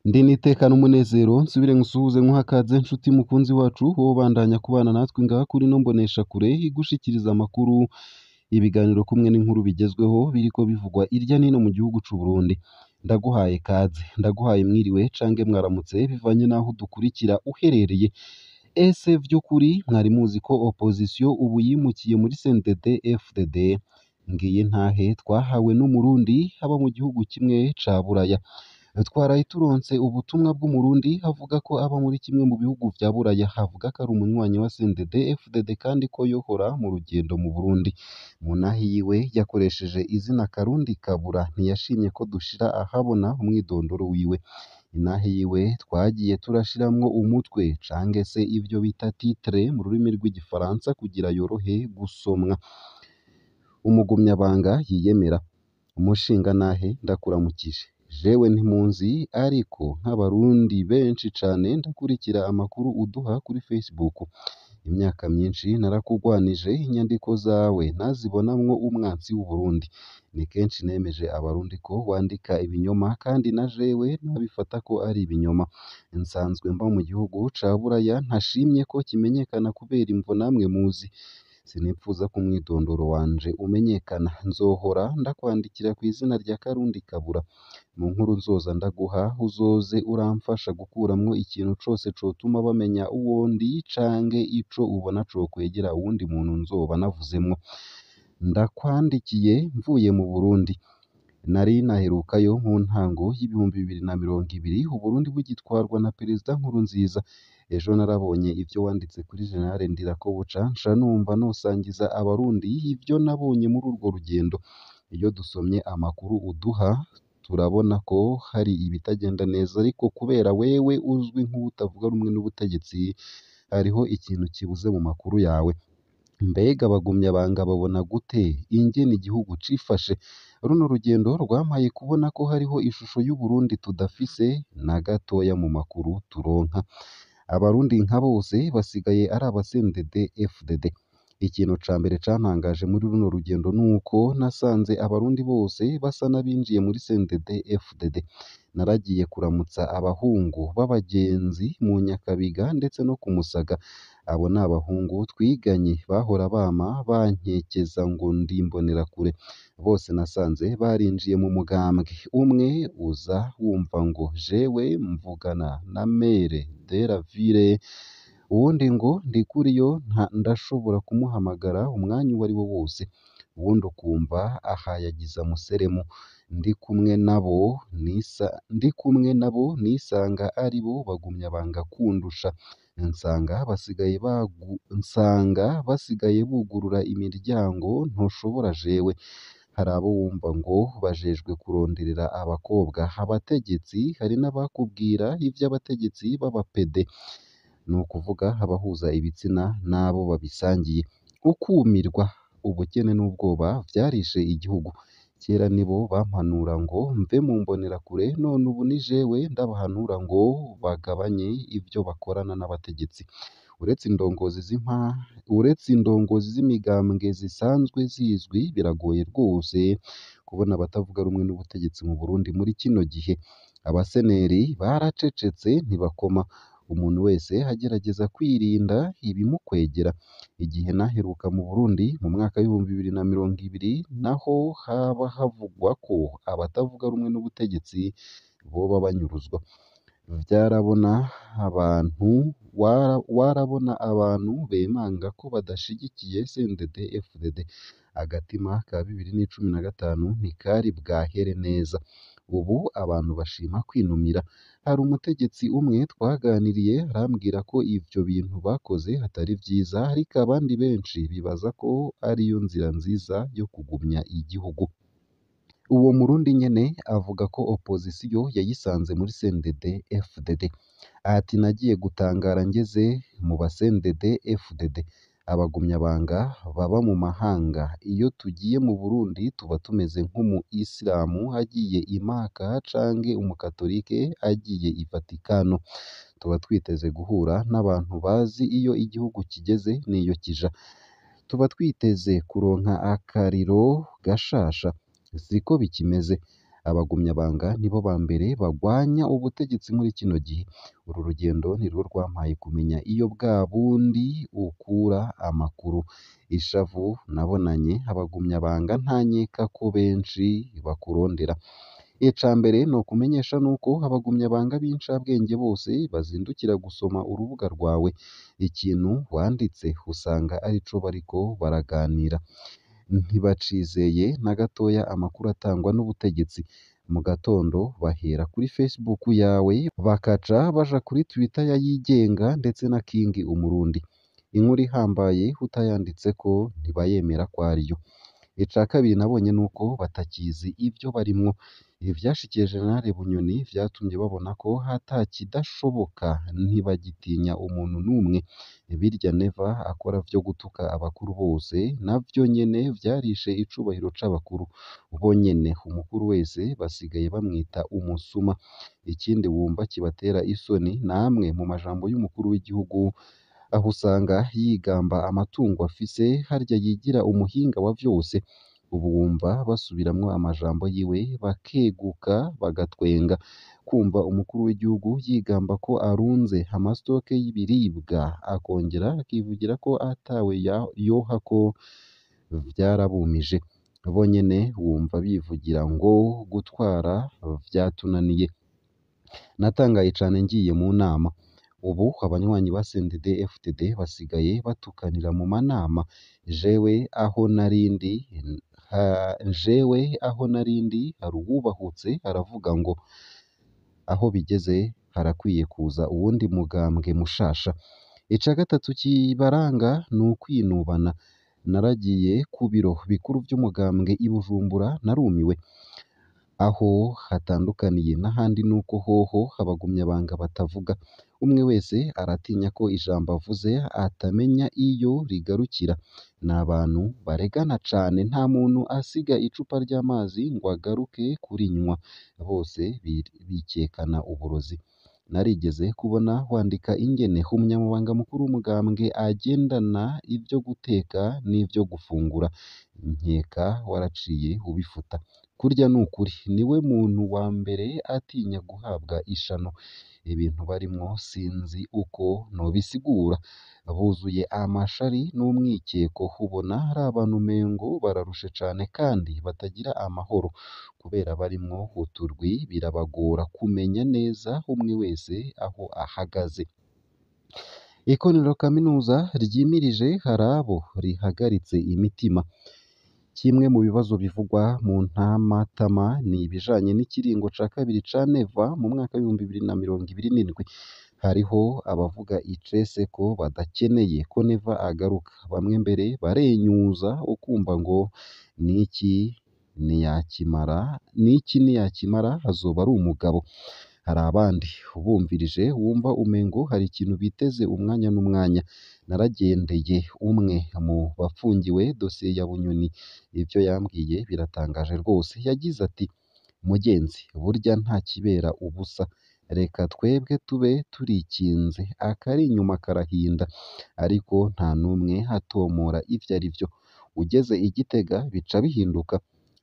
Ndi n'iteka n'umunezero nsubire nkusuhuze nkuhe akaze nshuti mukunzi wacu wowe ubandanya kubana natwe ngaha kuri ino mboneshakure igushikiriza amakuru, ibiganiro kumwe n'inkuru bigezweho biriko bivugwa irya n'ino mu gihugu c'u Burundi. Ndaguhaye kaze, ndaguhaye mwiriwe cange mwaramutse bivanye n'aho udukurikira uherereye. Ese vy'ukuri mwari muzi ko opposition ubu yimukiye muri CNDD FDD? Ngiyi ntahe twahawe n'umurundi aba mu gihugu kimwe ca Buraya. Twaraye turonse ubutumwa bw'umurundi avuga ko aba muri kimwe mu bihugu vya Buraya, avuga ko ari umunywanyi wa CNDD FDD kandi ko yohora mu rugendo mu Burundi. Mu ntahe yiwe yakoresheje izina Karundi Kabura, ntiyashimye ko dushira ahabona umwidondoro wiwe. Intahe yiwe twagiye turashiramwo umutwe cange se ivyo bita titre mu rurimi rw'igifaransa kugira yorohe gusomwa. Umugumyabanga yiyemera. Umushingantahe ndakuramukije. Jewe ntimunzi ariko nk'abarundi benshi cane ndakurikira amakuru uduha kuri Facebook. Imyaka myinshi narakugwanije inyandiko zawe ntazibonamwo umwansi w'Uburundi. Ni kenshi nemeje abarundi ko wandika ibinyoma kandi na jewe nabifata ko ari ibinyoma. Nsanzwe mba mu gihugu ca Buraya ntashimye ko kimenyekana kubera imvo namwe muzi. Sinipfuza ko umwidondoro wanje umenyekana. Nzohora ndakwandikira kw'izina rya Karundi Kabura. Mu nkuru nzoza ndaguha uzoze uramfasha gukuramwo ikintu cose cotuma bamenya uwo ndi cange ico ubona cokwegera uwundi muntu nzoba navuzemwo. Ndakwandikiye mvuye mu Burundi. Nari naherukayo mu ntango y'2020 Uburundi bugitwarwa na Perezida Nkurunziza. Ejo narabonye ivyo wanditse kuri General Ndirakobuca nca numva nosangiza abarundi ivyo nabonye muri urwo rugendo. Iyo dusomye amakuru uduha turabona ko hari ibitagenda neza ariko kubera wewe uzwi nk'uwutavuga rumwe n'ubutegetsi hariho ikintu kibuze mu makuru yawe. Mbega abagumyabanga babona gute ingene igihugu cifashe? Runo rugendo rwampaye kubona ko hariho ishusho y'Uburundi tudafise na gatoya mu makuru turonka. Abarundi nka bose basigaye ari aba CNDD FDD. Ikintu ca mbere cantangaje muri runo rugendo nuko nasanze abarundi bose basa n'abinjiye muri CNDD FDD. Naragiye kuramutsa abahungu b'abagenzi mu Nyakabiga ndetse no ku Musaga. Abo ni abahungu twiganye bahora bama bankekeza ngo ndi imbonerakure. Bose nasanze barinjiye mu mugambwe. Umwe uza wumva ngo jewe mvugana na maire de la ville, uwundi ngo Ndikuriyo ndashobora kumuhamagara umwanya uwariwo wose. Uwundi ukumva ahayagiza Museremu. Ndi kumwe nabo nisanga aribo bagumyabanga kundusha. Nsanga basigaye bugurura imiryango ntoshobora jewe. Hari abo wumva ngo bajejwe kuronderera abakobwa abategetsi, hari n'abakubwira ivy'abategetsi b'abapede, nukuvuga abahuza ibitsina n'abo babisangiye. Ukumirwa, ubukene n'ubwoba vyarishe igihugu. Kera nibo bampanura ngo mve mu mbonerakure none ubu ni jewe ndabahanura ngo bagabanye ivyo bakorana n'abategetsi. Uretse indongozi z'imigambwe zisanzwe zizwi biragoye rwose kubona abatavuga rumwe n'ubutegetsi mu Burundi muri kino gihe. Abaseneri baracecetse ntibakoma. Umuntu wese agerageza kwirinda ibimukwegera. Igihe naheruka mu Burundi mu mwaka w'2020 naho haba havugwa ko abatavuga rumwe n'ubutegetsi boba banyuruzwa. Warabona abantu bemanga ko badashigikiye CNDD FDD. Agatima ka 2015 ntikari bwahere neza. Ubu abantu bashima kwinumira. Hari umutegetsi umwe twaganiriye arambwira ko ivyo bintu bakoze atari vyiza ariko abandi benshi bibaza ko ariyo nzira nziza yo kugumya igihugu. Uwo murundi nyene avuga ko opposition yayisanze muri CNDD FDD. Ati nagiye gutangara ngeze mu ba CNDD FDD. Abagumyabanga baba mu mahanga. Iyo tugiye mu Burundi tuba tumeze nk'umu isilamu agiye i Maka canke umukatolike agiye i Vatikano. Tuba twiteze guhura n'abantu bazi iyo igihugu kigeze n'iyo kija. Tuba twiteze kuronka akariro gashasha. Siko bikimeze. Abagumyabanga nibo ba mbere bagwanya ubutegetsi muri kino gihe. Uru rugendo nirwo rwampaye kumenya iyo bwa bundi ukura amakuru. Ishavu nabonanye abagumyabanga nta nkeka ko benshi bakurondera. Ica mbere nokumenyesha nuko abagumyabanga b'incabwenge bose bazindukira gusoma urubuga rwawe. Ikintu wanditse usanga arico bariko baraganira. Ntibacizeye na gatoya amakuru atangwa n'ubutegetsi. Mu gatondo bahera kuri Facebook yawe bakaca baja kuri Twitter ya Yigenga ndetse na King Umurundi. Inkuru ihambaye utayanditseko ntibayemera ko ariyo. Ica kabiri nabonye nuko batakizi ivyo barimwo. Ivyashikiye General Bunyoni vyatumye babona ko atakidashoboka, ntibagitinya umuntu n'umwe. Birya Neva akora vyo gutuka abakuru bose navyo nyene vyarishe icubahiro c'abakuru. Bo nyene umukuru wese basigaye bamwita umusuma. Ikindi wumva kibatera isoni namwe mu majambo y'umukuru w'igihugu, aho usanga yigamba amatungo afise, harya yigira umuhinga wa vyose. Ubu wumva basubiramwo amajambo yiwe bakeguka bagatwenga. Kumva umukuru w'igihugu yigamba ko arunze amastoke y'ibiribwa, akongera akivugira ko atawe yohako, vyarabumije. Bo nyene wumva bivugira ngo gutwara vyatunaniye. Natangaye cane ngiye mu nama. Ubu abanywanyi ba CNDD-FDD basigaye batukanira mu manama. Jewe aho narindi hari uwubahutse aravuga ngo aho bigeze harakwiye kuza uwundi mugambwe mushasha. Ica gatatu kibaranga ni ukwinubana. Naragiye ku biro bikuru vy'umugambwe i Bujumbura narumiwe. Aho hatandukaniye n'ahandi nuko hoho abagumyabanga batavuga. Umwe wese aratinya ko ijambo avuze atamenya iyo rigarukira. Ni abantu baregana cane, nta muntu asiga icupa ry'amazi ngo agaruke kurinywa. Bose bikekana uburozi. Narigeze kubona wandika ingene umunyamabanga mukuru w'umugambwe agendana ivyo guteka n'ivyo gufungura. Nkeka waraciye ubifuta. Kurya ni ukuri, niwe muntu wa mbere atinya guhabwa ishano. Ibintu barimwo sinzi uko nobisigura. Buzuye amashari n'umwikeko, ubona ari abantu umengo bararushe cane kandi batagira amahoro. Kubera barimwo uturwi birabagora kumenya neza umwe wese aho ahagaze. Ikoraniro kaminuza ryimirije hari abo rihagaritse imitima. Kimwe mu bibazo bivugwa mu ntamatama ni ibijanye n'ikiringo ca kabiri ca Neva mu mwaka w'2027. Hariho abavuga icese ko badakeneye ko Neva agaruka, bamwe mbere barenyuza ukumva ngo niki niyakimara azoba ari umugabo. Hari abandi ubumvirije wumva umengo hari ikintu biteze umwanya n'umwanya. Naragendeye umwe mu bafungiwe dosiye ya Bunyoni, ivyo yambwiye biratangaje rwose. Yagize ati mugenzi burya nta kibera ubusa, reka twebwe tube turikinze akari inyuma karahinda, ariko nta n'umwe atomora ivyo ari vyo. Ugeze i Gitega bica bihinduka.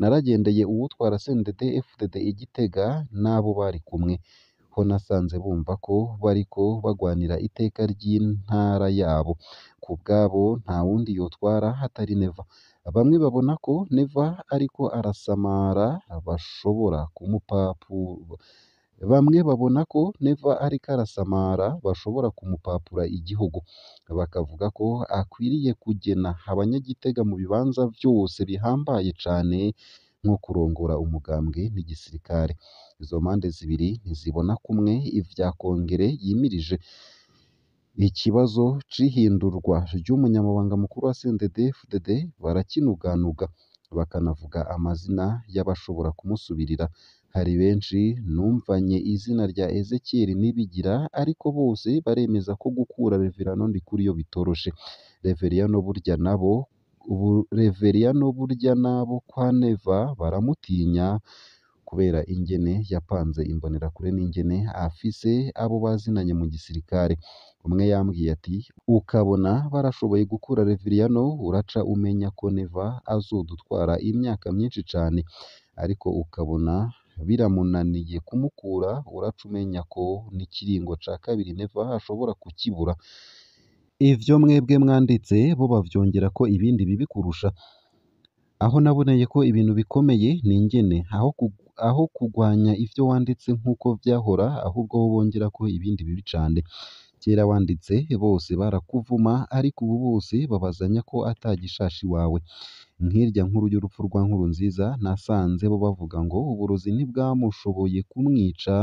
Naragendeye uwutwara CNDD-FDD i Gitega n'abo bari kumwe, ho nasanze bumva ko bariko bagwanira iteka ry'intara yabo. Ku bwabo nta wundi yotwara atari Neva. Bamwe babona ko Neva ariko arasamara bashobora kumupapura Bamwe babona ko Neva ariko arasamara bashobora kumupapura igihugu, bakavuga ko akwiriye kugena abanyagitega mu bibanza vyose bihambaye cane nko kurongora umugambwe n'igisirikare. Izo mpande zibiri ntizibona kumwe ivya kongere yimirije. Ikibazo c'ihindurwa ry'umunyamabanga mukuru wa CNDD-FDD barakinuganuga, bakanavuga amazina y'abashobora kumusubirira. Hari benshi numvanye izina rya Ezekiel Nibigira, ariko bose baremeza ko gukura Reveriyano Ndikuriyo bitoroshe. Reveriyano burya nabo kwa Neva baramutinya kubera ingene yapanze imbonerakure n'ingene afise abo bazinanye mu gisirikare. Umwe yambwiye ati ukabona barashoboye gukura Reveriyano uraca umenya ko Neva azodutwara imyaka myinshi cane, ariko ukabona biramunaniye kumukura, uraca umenya ko n'ikiringo ca kabiri Neva ashobora kukibura. Ivyo mwebwe mwanditse bo bavyongerako ibindi bibi kurusha. Aho naboneye ko ibintu bikomeye ni ingene aho kugwanya ivyo wanditse nk'uko vyahora, ahubwo bo bongerako ibindi bibi cane. Kera wanditse bose barakuvuma, ariko ubu bose babazanya ko ata gishashi iwawe. Nk'irya nkuru y'urupfu rwa Nkurunziza, nasanze bo bavuga ngo uburozi ntibwamushoboye kumwica,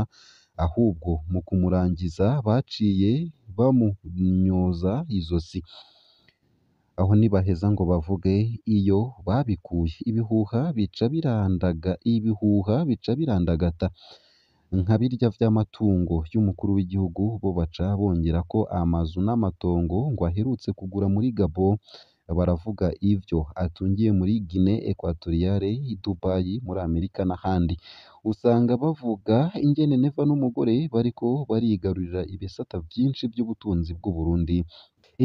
ahubwo mu kumurangiza baciye bamunyoza izosi. Aho ntibaheza ngo bavuge iyo babikuye. Ibihuha bica birandagata nka birya vy'amatungo y'umukuru w'igihugu, bo baca bongerako amazu n'amatongo ngo aherutse kugura muri Gabon, baravuga ivyo atungiye muri Guinée Equatoriale, i Dubai, muri Amerika n'ahandi. Usanga bavuga ingene Neva n'umugore bariko barigarurira ibisata vyinshi vy'ubutunzi bw'Uburundi.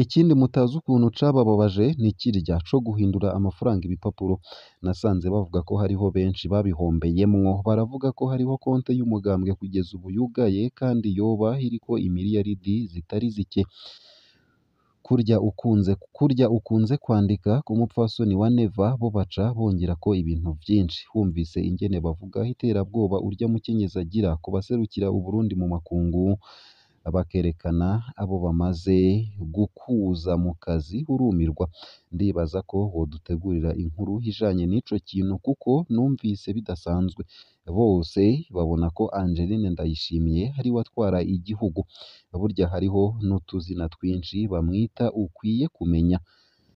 Ikindi mutazi ukuntu cabababaje ni kirya co guhindura amafaranga ibipapuro. Nasanze bavuga ko hariho benshi babihombeyemwo, baravuga ko hariho konte y'umugambwe kugeza ubu yugaye kandi yoba iriko imiriyaridi zitari zike. Kurya ukunze kwandika ku mupfasoni wa Neva, bo baca bongerako ibintu vyinshi. Wumvise ingene bavuga iterabwoba urya mukenyezi agira ku baserukira Uburundi mu makungu, bakerekana abo bamaze gukuza mu kazi, urumirwa. Ndibaza ko wodutegurira inkuru ijanye n'ico kintu kuko numvise bidasanzwe. Bose babona ko Angeline Ndayishimiye ariwe atwara igihugu. Burya hariho n'utuzina twinshi bamwita ukwiye kumenya.